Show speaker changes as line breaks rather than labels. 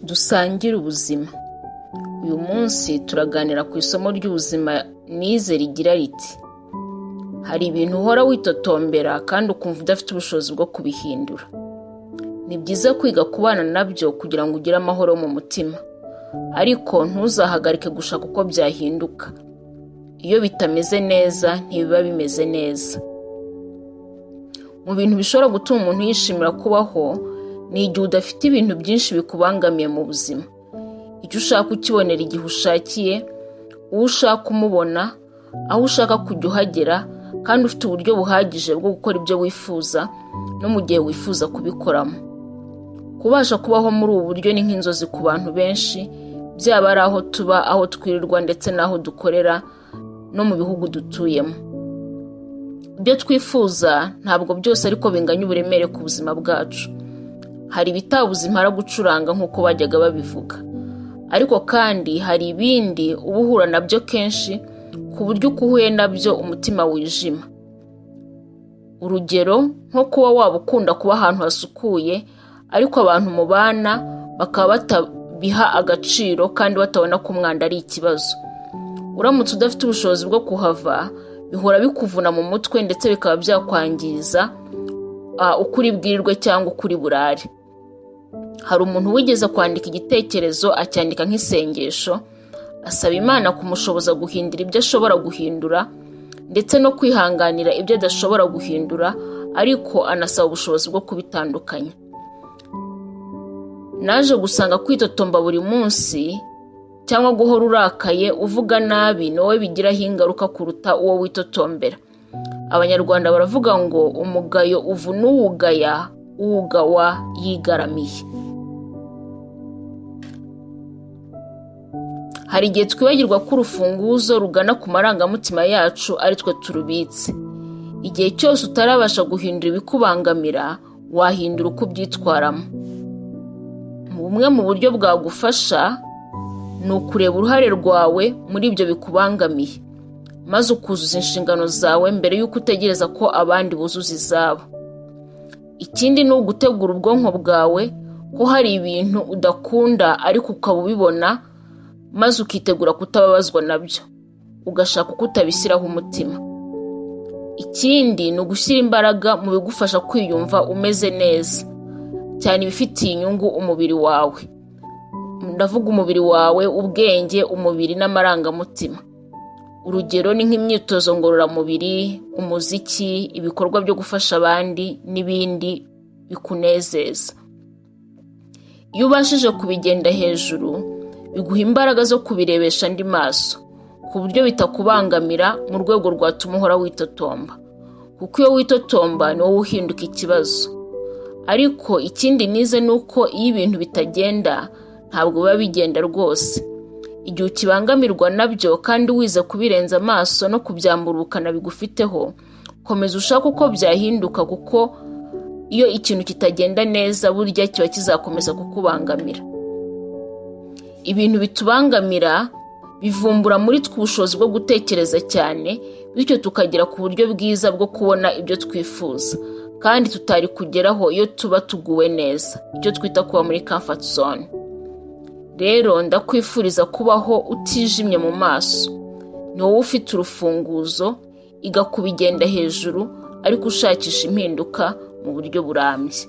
Dusangire ubuzima. Uyu munsi turaganira ku isomo ry'ubuzima nize rigira riti: hari ibintu uhora witotombera kandi ukumva udafite ubushobozi bwo kubihindura. Ni byiza kwiga kubana nabyo kugira ngo ugire amahoro mu mutima, ariko ntuzahagarike gushaka uko byahinduka. Iyo bitameze neza ntibiba bimeze neza. Mu bintu bishobora gutuma umuntu yishimira kubaho ni igihe udafite ibintu byinshi bikubangamiye mu buzima. Icyo ushaka ukibonera igihe ushakiye, uwo ushaka umubona, aho ushaka kujya uhagera, kandi ufite uburyo buhagije bwo gukora ibyo wifuza no mu gihe wifuza kubikoramo. Kubasha kubaho muri ubu buryo ni nk'inzozi ku bantu benshi, byaba ari aho tuba, aho twirirwa ndetse n'aho dukorera no mu bihugu dutuyemo. Ibyo twifuza ntabwo byose ariko binganya uburemere ku buzima bwacu. Hari ibitabuza impara gucuranga nk'uko bajyaga babivuga, ariko kandi hari ibindi uba uhura nabyo kenshi ku buryo uko uhuye nabyo umutima wijima. Urugero nko kuba waba ukunda kuba ahantu hasukuye, ariko abantu mubana bakaba batabiha agaciro kandi batabona ko umwanda ari ikibazo. Uramutse udafite ubushobozi bwo kuhava, bihora bikuvuna mu mutwe ndetse bikaba byakwangiza uko uri bwirirwe cyangwa uko uri burare. Hari umuntu wigeze kwandika igitekerezo acyandika nk'isengesho, asaba Imana kumushoboza guhindura ibyo ashobora guhindura ndetse no kwihanganira ibyo adashobora guhindura, ariko anasaba ubushobozi bwo kubitandukanya. Naje gusanga kwitotomba buri munsi cyangwa guhora urakaye uvuga nabi ni wowe bigiraho ingaruka kuruta uwo witotombera. Abanyarwanda baravuga ngo umugayo uvuna uwugaya, uwugawa yigaramiye. Hari igihe twibagirwa ko urufunguzo rugana ku marangamutima yacu ari twe turubitse. Igihe cyose utarabasha guhindura ibikubangamira, wahindura uko ubyitwaramo. Bumwe mu buryo bwagufasha ni ukureba uruhare rwawe muri ibyo bikubangamiye, maze ukuzuza inshingano zawe mbere y'uko utegereza ko abandi buzuza izabo. Ikindi ni ugutegura ubwonko bwawe ko hari ibintu udakunda ariko ukaba ubibona, maze ukitegura kutababazwa nabyo, ugashaka uko utabishyiraho umutima. Ikindi ni ugushyira imbaraga mu bigufasha kwiyumva umeze neza, cyane ibifitiye inyungu umubiri wawe. Ndavuga umubiri wawe, ubwenge, umubiri n'amarangamutima. Urugero ni nk'imyitozo ngororamubiri, umuziki, ibikorwa byo gufasha abandi n'ibindi bikunezeza. Iyo ubashije kubigenda hejuru, biguha imbaraga zo kubirebesha andi maso, ku buryo bitakubangamira mu rwego rwatuma uhora witotomba. Kuko iyo witotomba ni wowe uhinduka ikibazo. Ariko ikindi nize ni uko iyo ibintu bitagenda ntabwo biba bigenda rwose. Igihe ukibangamirwa nabyo kandi wize kubirenza amaso no kubyambura ubukana bigufiteho, komeza ushake uko byahinduka, kuko iyo ikintu kitagenda neza burya kiba kizakomeza kukubangamira. Ibintu bitubangamira bivumbura muri twe ubushobozi bwo gutekereza cyane, bityo tukagera ku buryo bwiza bwo kubona ibyo twifuza kandi tutari kugeraho iyo tuba tuguwe neza, icyo twita kuba muri comfort zone. Rero ndakwifuriza kubaho utijimye mu maso. Ni wowe ufite urufunguzo, iga kubigenda hejuru ariko ushakisha impinduka mu buryo burambye.